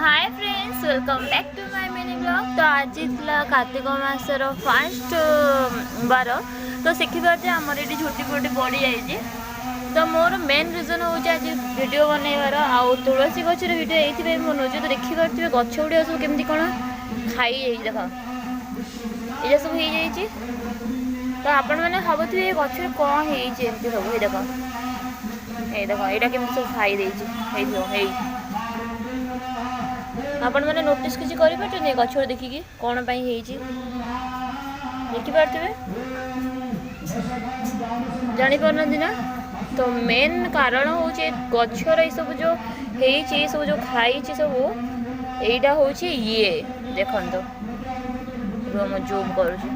Hi friends, welcome back to my mini vlog. ତ ଆଜି ଥିଲା କାର୍ତ୍ତିକ ମାସର ଫାଷ୍ଟ ବାର। ତ ଦେଖିପାରୁଥିବେ, ଆମର ଏଠି ଝୋଟି ଫୋଟି ପଡ଼ିଯାଇଛି। ତ ମୋର ମେନ୍ ରିଜନ୍ ହେଉଛି ଆଜି ଭିଡ଼ିଓ ବନେଇବାର ଆଉ ତୁଳସୀ ଗଛର ଭିଡ଼ିଓ ଏଇଥିପାଇଁ ବନଉଛି। ତ ଦେଖିପାରୁଥିବେ, ଗଛ ଗୁଡ଼ିକ ସବୁ କେମିତି କ'ଣ ଖାଇଯାଇଛି। ଦେଖ, ଏଇଟା ସବୁ ହେଇଯାଇଛି। ତ ଆପଣମାନେ ଭାବୁଥିବେ, ଏ ଗଛରେ କ'ଣ ହେଇଛି ଏମିତି ସବୁ? ଏଇ ଦେଖ, ଏଇ ଦେଖ, ଏଇଟା କେମିତି ସବୁ ଖାଇ ଦେଇଛି ହେଇଥିବ। ହେଇ, ଆପଣମାନେ ନୋଟିସ୍ କିଛି କରିପାରୁଛନ୍ତି ଏ ଗଛରେ ଦେଖିକି କ'ଣ ପାଇଁ ହେଇଛି? ଦେଖିପାରୁଥିବେ, ଜାଣିପାରୁନାହାନ୍ତି ନା? ତ ମେନ୍ କାରଣ ହେଉଛି ଏ ଗଛର ଏଇସବୁ ଯେଉଁ ହେଇଛି, ଏସବୁ ଯେଉଁ ଖାଇଛି ସବୁ, ଏଇଟା ହେଉଛି ଇଏ। ଦେଖନ୍ତୁ, ରୁହ, ମୁଁ ଜୁମ୍ କରୁଛି।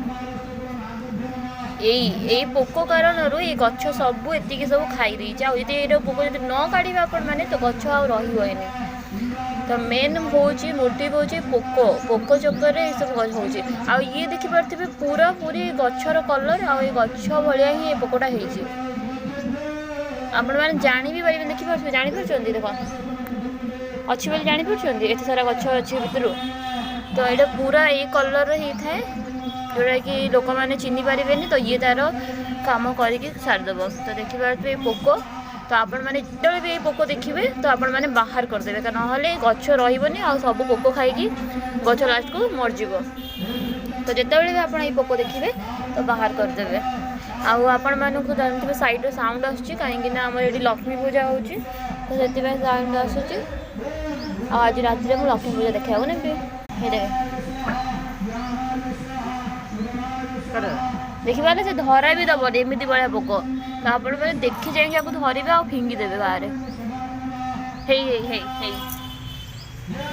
ଏଇ ପୋକ କାରଣରୁ ଏଇ ଗଛ ସବୁ ଏତିକି ସବୁ ଖାଇ ଦେଇଛି। ଆଉ ଯଦି ଏଇଟା ପୋକ ଯଦି ନ କାଢ଼ିବେ ଆପଣମାନେ, ତ ଗଛ ଆଉ ରହିବନି। ତ ମେନ୍ ହେଉଛି, ମୋଟିଭ୍ ହେଉଛି ପୋକ। ପୋକ ଚକ୍କରରେ ଏସବୁ ଗଛ ହେଉଛି। ଆଉ ଇଏ ଦେଖିପାରୁଥିବେ, ପୁରା ପୁରି ଗଛର କଲର୍ ଆଉ ଏ ଗଛ ଭଳିଆ ହିଁ ଏ ପୋକଟା ହେଇଛି। ଆପଣମାନେ ଜାଣି ବି ପାରିବେନି। ଦେଖିପାରୁଥିବେ, ଜାଣିପାରୁଛନ୍ତି? ଦେଖ, ଅଛି ବୋଲି ଜାଣିପାରୁଛନ୍ତି? ଏତେ ସାରା ଗଛ ଅଛି ଭିତରୁ। ତ ଏଇଟା ପୁରା ଏଇ କଲର୍ର ହେଇଥାଏ, ଯେଉଁଟାକି ଲୋକମାନେ ଚିହ୍ନି ପାରିବେନି। ତ ଇଏ ତାର କାମ କରିକି ସାରିଦେବ। ତ ଦେଖିପାରୁଥିବେ ଏଇ ପୋକ। ତ ଆପଣମାନେ ଯେତେବେଳେ ବି ଏଇ ପୋକ ଦେଖିବେ, ତ ଆପଣମାନେ ବାହାର କରିଦେବେ, କାରଣ ନହେଲେ ଗଛ ରହିବନି ଆଉ ସବୁ ପୋକ ଖାଇକି ଗଛ ଲାଷ୍ଟକୁ ମରିଯିବ। ତ ଯେତେବେଳେ ବି ଆପଣ ଏଇ ପୋକ ଦେଖିବେ, ତ ବାହାର କରିଦେବେ। ଆଉ ଆପଣମାନଙ୍କୁ ଜାଣିଥିବେ, ସାଇଡ଼୍ରେ ସାଉଣ୍ଡ ଆସୁଛି, କାହିଁକି ନା ଆମର ଏଠି ଲକ୍ଷ୍ମୀ ପୂଜା ହେଉଛି, ତ ସେଥିପାଇଁ ସାଉଣ୍ଡ ଆସୁଛି। ଆଉ ଆଜି ରାତିରେ ମୁଁ ଲକ୍ଷ୍ମୀ ପୂଜା ଦେଖିବାକୁ ନେବି। ହେଇ ଦେଖେ, ଦେଖିପାରିଲେ? ସେ ଧରା ବି ଦବନି, ଏମିତି ଭଳିଆ ପୋକ। ତ ଆପଣମାନେ ଦେଖି ଯାଇକି ଆକୁ ଧରିବେ ଆଉ ଫିଙ୍ଗିଦେବେ ବାହାରେ। ହେଇ ହେଇ ହେଇ ହେଇ।